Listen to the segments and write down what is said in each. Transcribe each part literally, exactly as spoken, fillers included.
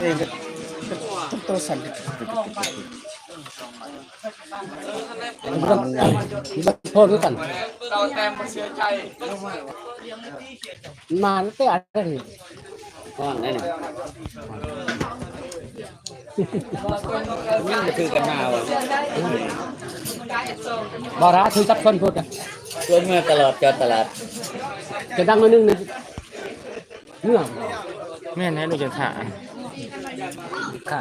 เองก็โตสั่น มันก็โทษคือกัน มาตั้งแต่อะไรนี่ ห้องนั่นน่ะ มันคือกันมาว่ะ บ่ละ คือจับคนพูดกัน ชวนเมือตลอด จอดตลาด จะดังมานึงนะ เมื่อ แม่นนะ ดูจังถ่า ค่ะ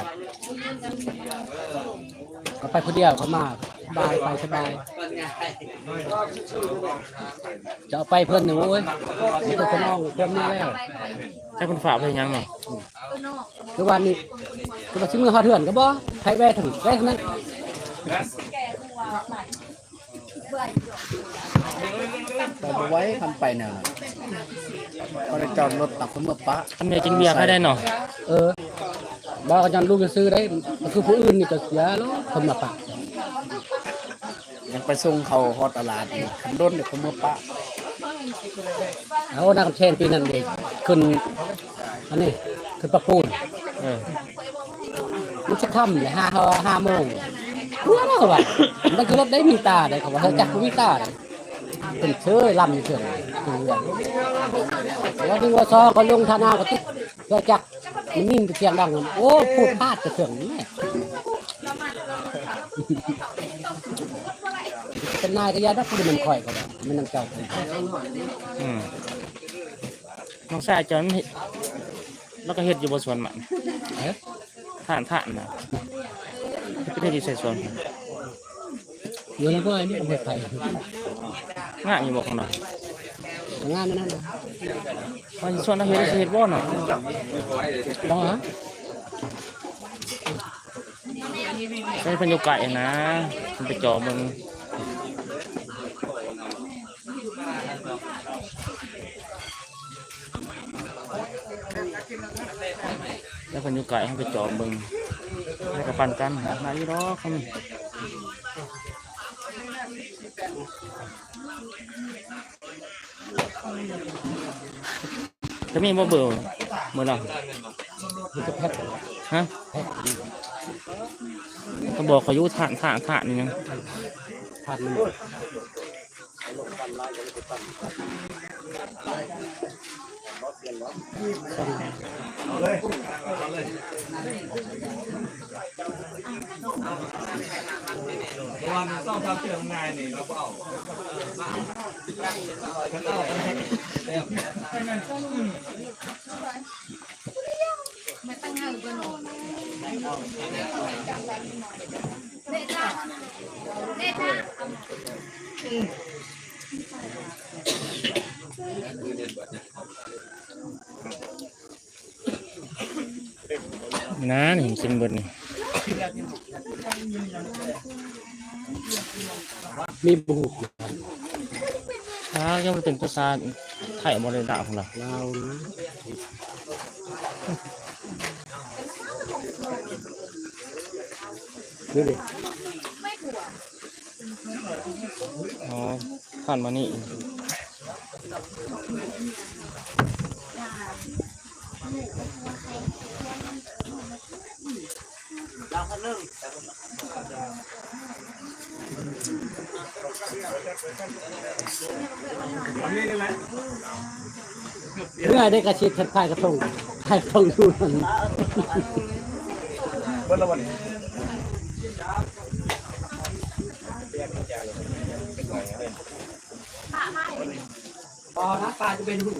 ก็ไปผู้เดียวก็มา สบาย ไปสบาย จะเอาไปเพิ่นนี่ โอ้ย มีแต่คนเอาเพิ่นมาแล้ว ให้คนฝากไปยังไง คือวันนี้ คือว่าสิมือฮอดเฮือนก็บ่ ใครแวะถึง แวะเท่านั้น แต่บ่ไหว คันไปแนวนั้น บ่ได้จอดรถตักคนมาปะ ทำไมกินเบียร์ก็ได้เนาะ เออ บ่ก็ย้อนลูกซื้อได้ คือผู้อื่นนี่ก็เสียแล้ว คนมาปะ ยังไปส่งเขาฮอดตลาดอีก คันโดนเดี๋ยวคนมาปะ เอานักเทนปีนั้นเด็ก ขึ้น อันนี้ ขึ้นประปูน เออ มันจะค่ำเลย ห้า ห้า ห้าโมง กลัวแล้วว่ะ มันคือรถได้มีตาได้ เขาว่า เฮ้ย จักบ่มีตาได้ เป็นเชยลำเถื่อน ว่าดึงว่าซอก็ลงท่าน้ำก็ติด เฮ้ย จัก มันนิ่งแต่เสียงดัง โอ้ พูดพลาดแต่เถื่อนนี่ เป็นนายก็ยาดัก มันคอยก็ได้ มันนำเจ้า อืม น้องชายเจ้ามันเฮ็ด แล้วก็เฮ็ดอยู่บ่สวนมัน เอ๊ะ ถ่าน ถ่านนะ เฮ็ดอยู่ใส่สวน อยู่ในกล้วยนี่ เอาไปไถ งามอยู่บ่ข้างนอก งามนั่นน่ะ ว่าสิสวนเอาเฮ็ด สิเฮ็ดบ่เนาะ บ่ฮะ ใช้เพิ่นอยู่ไกลนะ มันไปจ่อเบิ่ง แล้วเพิ่นอยู่ไกล ให้ไปจ่อเบิ่ง แล้วก็ปั่นกัน มาอยู่ดอก จะมีบ่เบอร์มื้อละ มีแต่แพ็ค ฮะ แพ็ค ก็บอกเขาอยู่ถ่าน ถ่าน ถ่านนี่นะ ถ่านมัน นะ นี่กินเบิดนี่ มีบุก อ้าว ยังเป็นภาษาไทยบ่ได้ด่าของเรา ลาวนะ นี่ดิ อ๋อ ผ่านมานี่ เมื่อได้กระชิดทัดทายกระทง ทายกระทงดูนั่น เบิดแล้วบ่นี่ อ๋อ น้ำปลาจะเป็นหู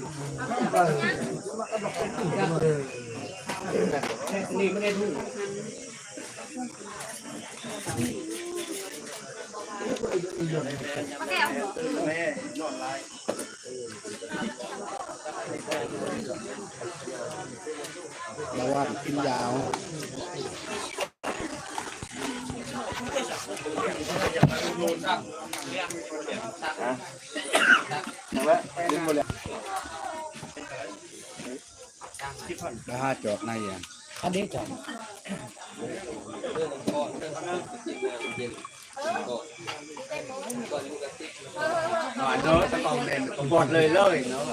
นี่ไม่ได้หู ระวังกินยาว ฮะ เอาละ เล่นหมดเลย แล้วห้าจอกในอย่าง อันนี้จอก อ่า เนอะ ตะกองเล่น กองบอลเลยเลยเนาะ